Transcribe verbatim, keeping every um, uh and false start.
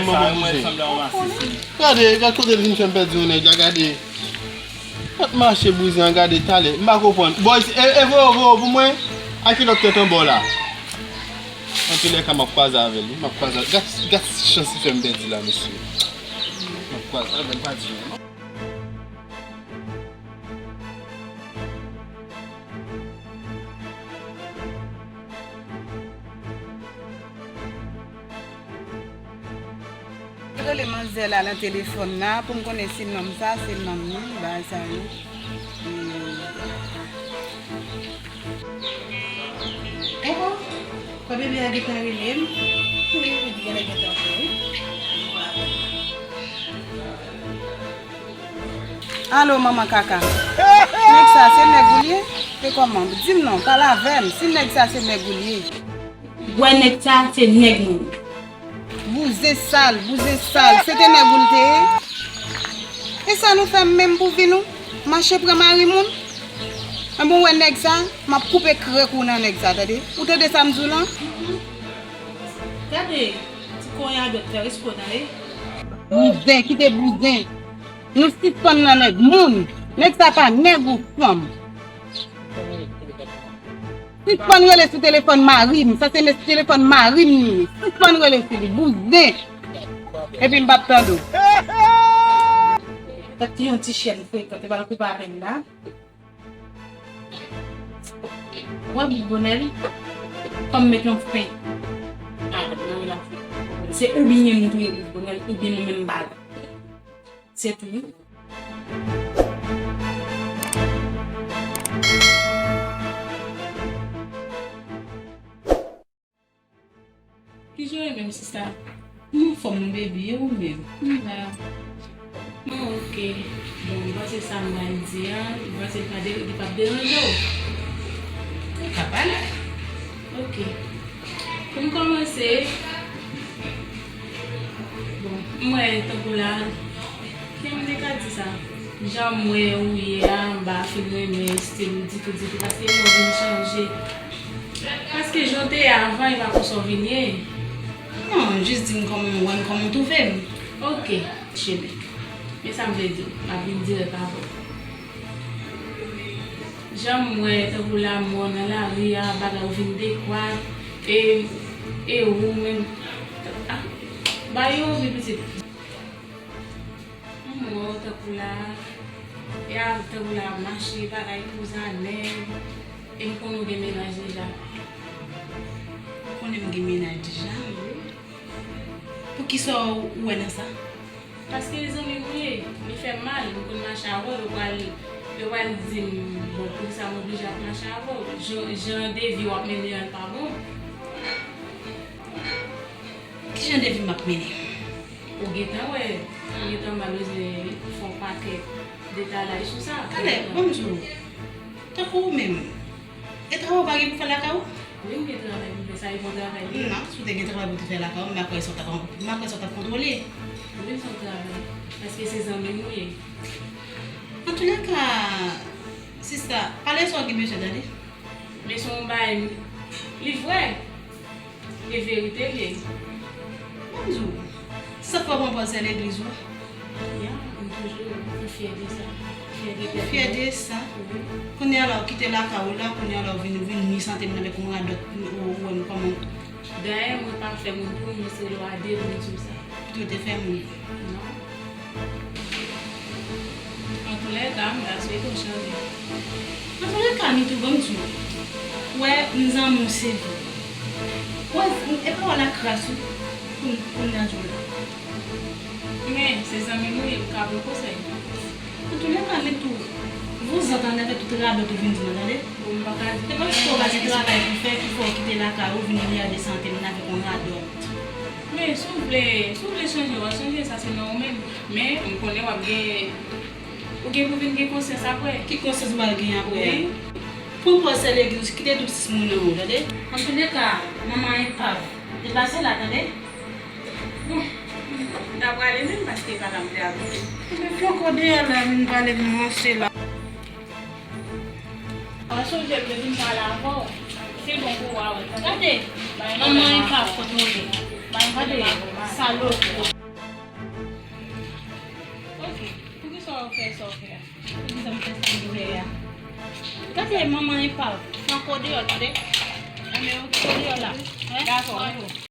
Gade manman bouzen. Gade, gade kote l vin fè m pèdi yon nèg la, gade. Kot mache bouzen an, gade talè. M pa konprann. Boy, e, e voye, voye pou mwen. Ak kilòt tèt anba w la. Anpil lè ka m ap kwaze avè l, wi. M ap kwaze. Gad, gad chans li fè m pèdi la, mesye. M ap kwaze avè l, pa di yon. Rele manzè la nan telefòn nan pou m konnen si nonm sa se nonm li, bagay sa yo. Hmm. Oho, papa bebe a gentan rele m. Wi, li genlè gentan fè wi. Alo, manman kaka. Nèg sa se nèg ou l ye? E kòman? Di m non, pale avè m. Si nèg sa se nèg ou l ye. Wè nèg sa se nèg mwen. Bouzen sal, bouzen sal. Se te nèg ou l te ye? E sa nou fè menm pou vi nou? Mache pran mari moun? Enben w wè nèg sa, m ap koupe krèk ou nan nèg sa, tande? Ou tande sa m di w lan? Gade, ti konya dwèt fè respè w tande. Bouzen, kite bouzen. Nou sispann nan nèg moun. Nèg sa pa nèg ou fanm. Sispann rele sou telefòn mari m. Sa se me-, telefòn mari m li ye. Sispann rele sou li. Bouzen. Epi m p ap tande w. Tèt li yon ti chèn frekan, te pral koupe avè m la. Wè Big Bonèl, fò m met yon fen a nan relasyon. Se oubyen m touye Big Bonèl, oubyen nou menm m pa la. Se tou wi. Kijan w ye menm sista? M anfòm wi baby, e ou menm? M la. Bon, ok. Bon, m panse sa m pral di a, m panse li pa de, li p ap deranje w. Ou ka pale. Ok. Pou m kòmanse, bon, m wè tankou la, kijan m te ka di sa? Jan m wè ou ye a, m pa fin renmen estil ou ditou, ditou, paske ou vin chanje. Paske jan w te ye avan, e pa konsa w vin ye. Non, jis di m kòman w wè m, kòman w twouve m. Ok, cheri. Men sa m vle di w, m ap vin dirèk avè w. Jan m wè, tankou la, m wè w nan lari a, bagay ou vin dekwa, e, e ou menm, ah, bagay yo anvi pitit. M wè w tankou la, e a tankou la ap mache, bagay kouzanèg, e m konnen w gen mennaj deja. Ou konnen m gen mennaj deja? Wi. Poukisa w wè nan sa? Paske zanmi m ou ye, li fè m mal, m konn mache avè w, yo pral, yo pral di m, bon, poukisa m oblije ap mache avè w? Jan, jan de vi w ap mennen an pa bon. Ki jan de vi m ap mennen? Ou gentan wè, ou gentan mal bezwen fè yon pakèt detalaj sou sa. Talè, ban m di w, tankou ou menm, e travay ou pa gen pou fè lakay ou? Wi, m gen travay pou m fè, sa e bon travay li ye. Non, si w te gen travay pou w te fè lakay ou, m pa kwè sa w t ap, m pa kwè sa w t ap kontwole. Wi, se yon travay, paske se zanmi m ou ye. Antoulèka, sista, pale sa w gen bezwen tande. Men se yon bagay, li vrè. E verite l ye. Ban m di w, sa k fè w pran pòz sè legliz ou a? Ya, m toujou, m fyè de sa. Fyè de tèt mwen. Fyè de sa? Wi. Kounye a la, w kite lakay ou la, kounye a la, w vin, vin nwi sante m nan avèk yon radòt, ou, ou wè m kòman. Dayè, mwen pa fè moun pou m, m se lwa de moun sou sa. Pito te fè moun. Non. Antoulèka, m ta swete w chanje. Antoulèka, Nitou, ban m di w. Wè, m zanmi w se vre. Wè, e pa wè lakras ou pou, pou m nan di w la. Men, se zanmi m ou ye, m ka ba w konsèy. Antoulèka, Nitou, vouzan tande avèk tout radòt ou vin di mwen, tande. Bon, m pa ka di. Se paske w pa gen travay pou fè ki fè w kite lakay ou vin gade sante m nan avèk yon radòt. Men, si w vle, si w vle chanje, w a chanje, sa se nan ou menm. Men, m konnen w ap gen, ou gen pou vin gen konsyans apre. Ki konsyans m pral gen apre a? Wi. Pran pòz sè legliz, kite tout sis moun nan ou, tande? Antoulèka, manman epav, deplase la, tande? Bon, m ta prale menm paske e pa la m te abite. Ebyen, fè ankò deyò la, vin pale, vin ranse la. Mwen sonje m te vin pale avè w. Se bon pou w a wè, tande? Gade, manman epav kote w ye. Gade, salopri. Ok, poukisa w fè sa w fè a? Poukisa m fè sa m fè a? Gade, manman epav, fè ankò deyò, tande? Enben, ok, deyò la. Dakò.